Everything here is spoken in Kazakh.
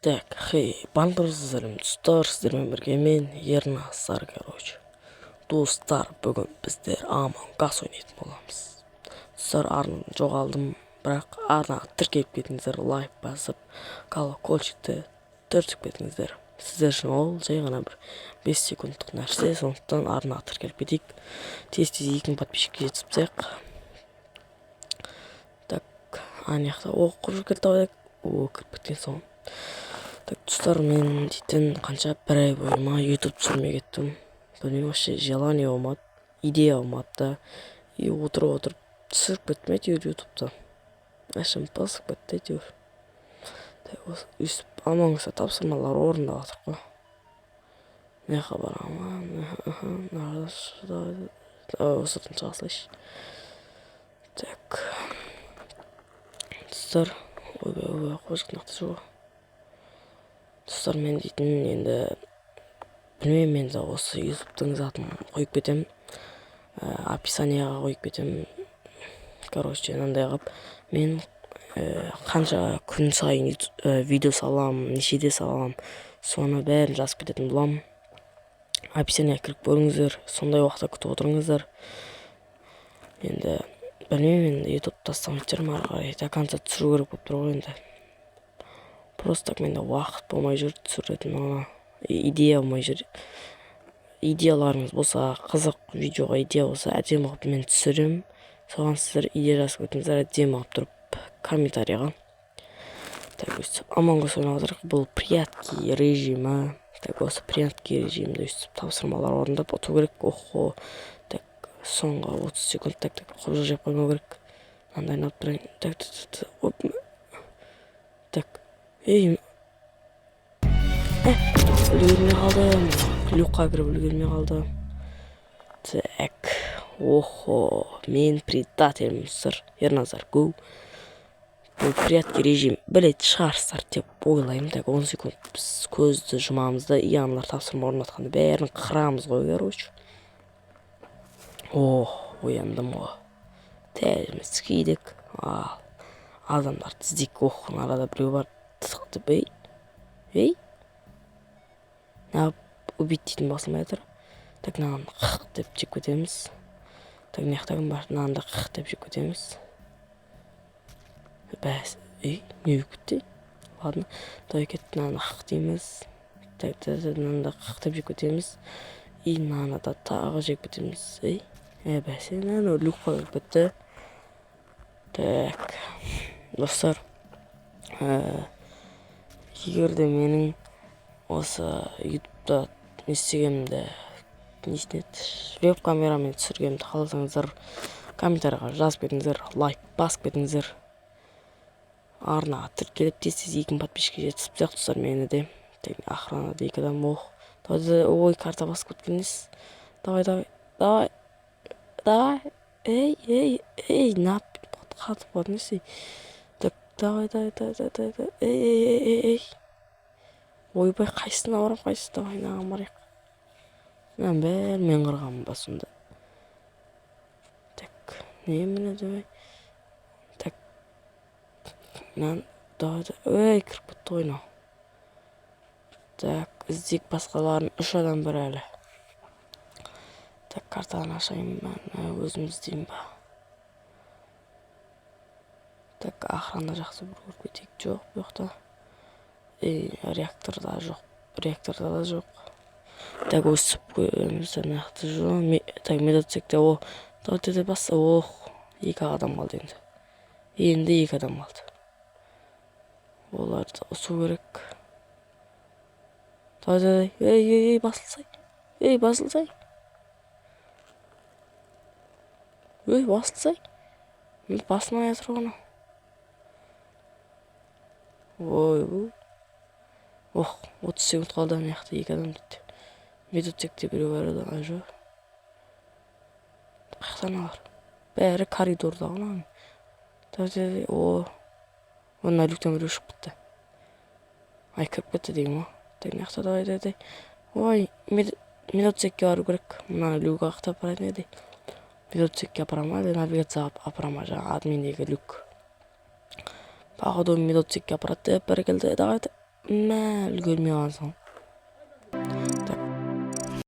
Так, хей, барлықтарыңызға сәлем, достар, сіздермен бірге мен, Ерназар, короче. Достар, бүгін біздер Among Us ойнайтын боламыз. Достар, арнаны жоғалдым, бірақ арнаға тіркеліп кетіңіздер, лайк басып, колокольчикті түртіп кетіңіздер. Сіздер үшін ол жай ғана бір 5 секундтық нәрсе, сондықтан арнаға тіркеліп кетейік. Тез-тез 2000 подписчикке жеткізіп тастайық. Так, ана жақта оқып жүр, давай. О, кіріп кеткен соң. Так, достар, мен дейтін қанша бір ай бойы ма ютуб түсірмей кеттім. Білмеймін, вообще желание болмады, идея болмады да. И отырып отырып түсіріп кеттім әйтеуір ютубта. Әшім басып кетті әйтеуір. Так, өйстіп Among Us тапсырмалар орындап жатыр ғой. Мына жаққа барамын. Осыдан шыға салайыншы. Так. Достар, ойбай, ойбай, қожық мына жақта жоқ. Достар, мен дейтін енді білмеймін, енді осы ютубтың затын қойып кетемін, описанияға қойып кетемін. Короче, мынандай қылып мен қанша күн сайын видео саламын, нешеде саламын, соны бәрін жазып кететін боламын. Описанияға кіріп көріңіздер, сондай уақытта күтіп отырыңыздар. Енді білмеймін, енді ютуб тастамайтын шығармын, ары қарай до конца түсіру керек болып тұр ғой енді. Просто так менде уақыт болмай жүр түсіретін, ана идея болмай жүр. Идеяларыңыз болса, қызық видеоға идея болса, әдемі қылып мен түсіремін. Соған сіздер идея жазып кетіңіздер, әдемі қылып тұрып комментарийға. Так, өйстіп Among Us ойнап жатырмық. Бұл прятки режимі. Так, осы прятки режимінде өйстіп тапсырмалар орындап ұту керек. Охо, так, соңғы 30 секунд. Так, так, құбыжық жеп қоймау керек. Мынандай айналып тұрайын. Так, так, так, так. Ей, үлгермей қалдым, люкқа кіріп үлгермей қалдым. Так, охо, мен предательмін, достар. Ерназар го. Бұл прятки режим, білетін шығарсыздар деп ойлаймын. Так, 10 секунд біз көзді жұмамыз да, и аналар тапсырма орнатқанда бәрін қырамыз ғой, короче. О, ояндым ғой. Тәжімізді кидік. Ал адамдарды іздейік. Ох, арада біреу бар. Тықты, ей, ей, неғып убить дейтін басылмай жатыр? Так, мынаны қық деп жеп кетеміз. Так, мына жақта кім бар? Мынаны да қық деп жеп кетеміз. Бәс, ей, не болып кетті? Ладно, давай, кет. Мынаны қық дейміз. Так, мынаны да қық деп жеп кетеміз. И мынаны да тағы жеп кетеміз. Ей, е, бәсе, мынаны люкқа кіріп кетті. Так, достар, егер де менің осы ютубта не істегенімді, несін еді, веб камерамен түсіргенімді қаласаңыздар, комментарийға жазып кетіңіздер, лайк басып кетіңіздер, арнаға тіркеліп, тез тез 2000 подписчикке жеткізіп тастайық, достар, мені де. Так, охранада екі адам. Ох, ой, карта басып кеткен несі? Давай, давай, давай, давай, ей, ей, ей, неғып қатып қалды, несі? Так, давай, давай, давай, давай, давай, ей, ей, ей, ей, ойбай, қайсысына барамын, қайсысы? Давай, мынаған барайық. Мынаның бәрін мен қырғанмын ба сонда? Так, не, міне, давай. Так, мынаны, давай, ей, кіріп кетті ғой мынау. Так, іздейік басқаларын. Үш адам бар әлі. Так, картаны ашайын ба, өзім іздеймін ба? Так, охрана жақсы бір көріп кетейік. Жоқ, бұл жақта, ей, реакторда жоқ, реакторда да жоқ. Так, өсіп көреміз. Ана жақта жоқ. Так, медотсекте. О, давай, давай, бас. Ох, екі адам қалды енді. Енді екі адам қалды, оларды ұту керек. Давай, давай, ей, ей, ей, басылсай, ей, басылсай, ей, басылсай. Басылмай жатыр ғой анау. Ой, ох, 30 секунд қалды. Ана жақта екі адам дейді. Медотсекте біреу бар еді. А, жоқ, қаяқта аналар? Бәрі коридорда ғой мынаның. Давай, давай. О, мына люктен біреу шығып кетті. Ай, кіріп кетті деген ғой. Так, мына жақта, давай, давай, давай. Ой, медотсекке бару керек. Мына люк қаяқта апаратын еді? Медотсекке апара ма, әлде навигацияға апара ма? Жаңағы админдегі люк, походу, медотсекке апарады деп. Бәрекелді, давай. Мә, үлгермей қалғансың.